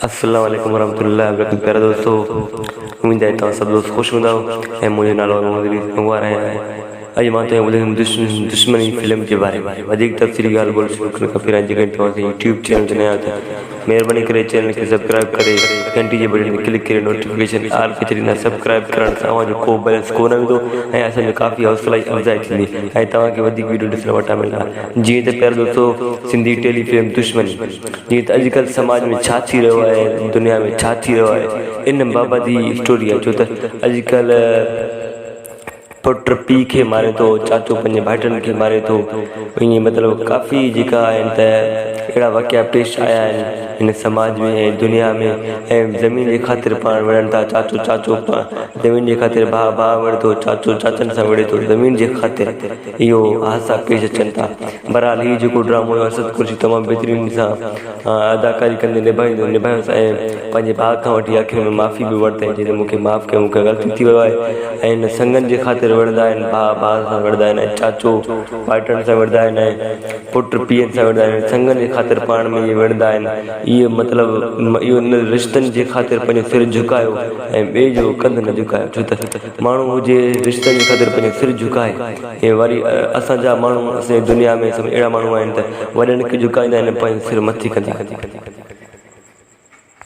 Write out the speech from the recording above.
السلام عليڪم ورحمة الله وبرڪاته پيارا دوستو اميد آهي توهان سڀ دوست خوش هوندا ۽ منهنجو نالو محمد ادريس گنگوار آهي اڄ مان توهان کي ٻڌائيندم دشمني فلم جي باري ۾ وڌيڪ تفصيلي ڳالهه ٻولهه شروع ڪرڻ کان پهريان جيڪڏهن توهان اسان يوٽيوب چينل تي نيا آهيو ته مهرباني ڪري چينل کي سبسڪرائب ڪري گهنٽي جي بٽڻ تي ڪلڪ ڪري نوٽيفڪيشن آل کي ڇڏيندا سبسڪرائب ڪرڻ سان اوهان جو ڪو بيلنس ڪو نه ويندو ۽ اسان جو ڪافي حوصلائي افزائي ٿيندي ۽ توهان کي وڌيڪ ويڊيو ڏسڻ وٽان ملندا جيئن ته پيارا دوستو سنڌي ٽيلي فلم دشمني جيئن ته اڄڪلهه سماج ۾ ڇا ٿي رهيو آهي دنيا ۾ ڇا ٿي رهيو آهي ان بابت هي اسٽوري آهي ڇو ته اڄڪلهه پٽ پيء کي ماري ٿو، چاچو پنهنجي ڀائٽن کي ماري ٿو، ائين مطلب ڪافي جيڪا آهن ته اهڙا واقعا پيش آيا آهن هن سماج ۾ ۽ دنيا ۾ ۽ زمين جي خاطر پاڻ وڙهن ٿا چاچو چاچو زمين جي خاطر ڀاء ڀاء وڙهي ٿو چاچو چاچن سان وڙهي ٿو زمين جي خاطر اهو حادثا پيش اچن ٿا بهرحال هي جيڪو ڊرامو هيو اسد قريشي تمام بهترين سان اداڪاري ڪندي نڀائيندو نڀايوس ۽ پنهنجي ڀاء کان وٺي آخر ۾ معافي به ورتائين چيائين ته مون کي معاف ڪيو مون کان غلطي ٿي ويو آهي ۽ هن سڱن جي خاطر وڙهندا آهن ڀاء ڀاء سان وڙهندا آهن ۽ چاچو مائٽن سان وڙهندا آهن ۽ پٽ پيئن سان وڙهندا آهن سڱن جي خاطر پاڻ ۾ اهي وڙهندا آهن اهي مطلب اهو ان رشتن جي خاطر پنهنجو سر جهڪايو ۽ ٻئي جو ڪنڌ نه جهڪايو ڇو ته ماڻهو هجي رشتن جي خاطر پنهنجو سر جهڪائي ۽ وري اسان جا ماڻهو اسان جي دنيا ۾ سڀ اهڙا ماڻهو آهن ته وڏن کي جهڪائيندا آهن ۽ پنهنجو سر مٿي ڪندا آهن.